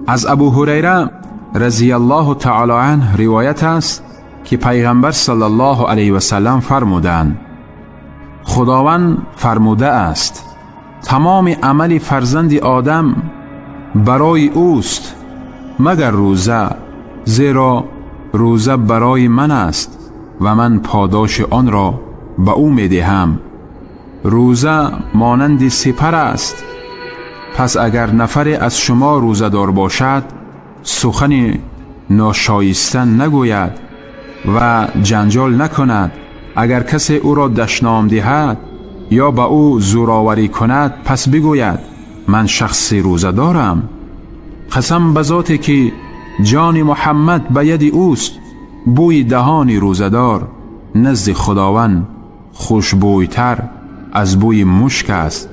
Аз Абу Ҳурайра разияллоҳу таоло анҳ ривоят аст, ки Пайғамбар саллаллоҳу алайҳи васаллам фармуданд: Худованд фармудааст, тамоми амали фарзанди Одам барои ӯст, магар рӯза, зеро рӯза барои ман аст ва ман подоши онро ба ӯ медиҳам. Рӯза монанди сипар аст. Пас агар нафаре аз шумо рӯзадор бошад, сухани ношоиста нагӯяд ва ҷанҷол накунад. Агар касе ӯро дашном диҳад ё ба ӯ зӯроварӣ кунад, пас бигӯяд: ман шахси рӯзадорам. Қасам ба зоте ки ҷони Муҳаммад ба яди ӯст, бӯи даҳони рӯзадор назди Худованд хушбӯйтар аз бӯи мушк аст.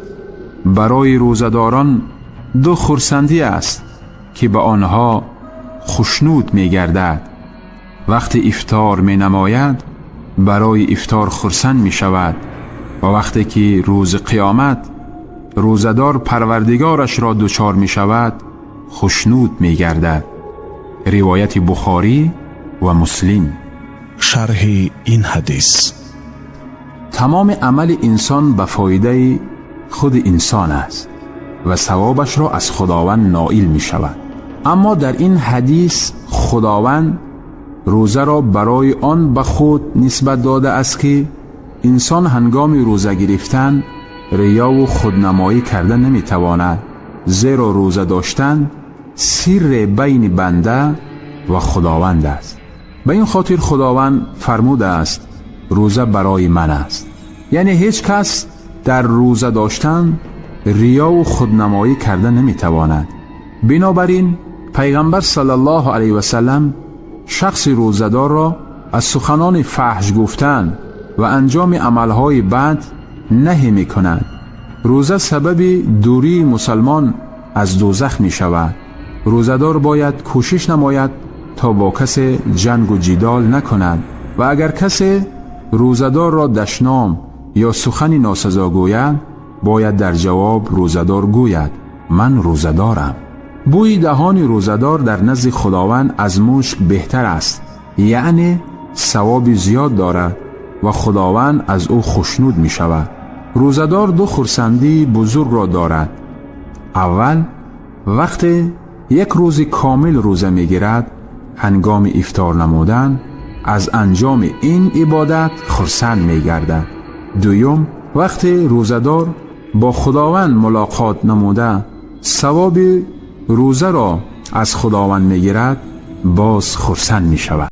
Барои рӯзадорон ду хурсандӣ аст, ки ба онҳо хушнуд мегардад. Вақте ифтор менамояд, барои ифтор хурсанд мешавад ва вақте ки рӯзи қиёмат рӯзадор Парвардигорашро дучор мешавад, хушнуд мегардад. Ривояти Бухорӣ ва Муслим. Шарҳи ин ҳадис. Тамоми амали инсон ба фоидаи худи инсон аст ва савобашро аз Худованд ноил мешавад. Аммо дар ин ҳадис Худованд рӯзаро барои он ба худ нисбат додааст, ки инсон ҳангоми рӯза гирифтан риёву худнамоӣ карда наметавонад, зеро рӯза доштан сирре байни банда ва Худованд аст. Ба ин хотир Худованд фармудааст: рӯза барои ман аст. Яъне ҳеҷ кас дар рӯза доштан риёву худнамоӣ карда наметавонад. Бинобар ин Пайғамбар саллаллоҳу алайҳи васаллам шахси рӯзадорро аз суханони фаҳш гуфтан ва анҷоми амалҳои бад наҳӣ мекунад. Рӯза сабаби дурии мусалмон аз дӯзах мешавад. Рӯзадор бояд кӯшиш намояд то бо касе ҷангу ҷидол накунад ва агар касе рӯзадорро дашном ё сухани носазо гӯяд, бояд дар ҷавоб рӯзадор гӯяд: ман рӯзадорам. Бӯи даҳони рӯзадор дар назди Худованд аз мушк беҳтар аст, яъне савоби зиёд дорад ва Худованд аз ӯ хушнуд мешавад. Рӯзадор ду хурсандии бузургро дорад. Аввал, вақте як рӯзи комил рӯза мегирад, ҳангоми ифтор намудан аз анҷоми ин ибодат хурсанд мегардад. Дуюм, вақте рӯзадор бо Худованд мулоқот намуда савоби рӯзаро аз Худованд мегирад, боз хурсанд мешавад.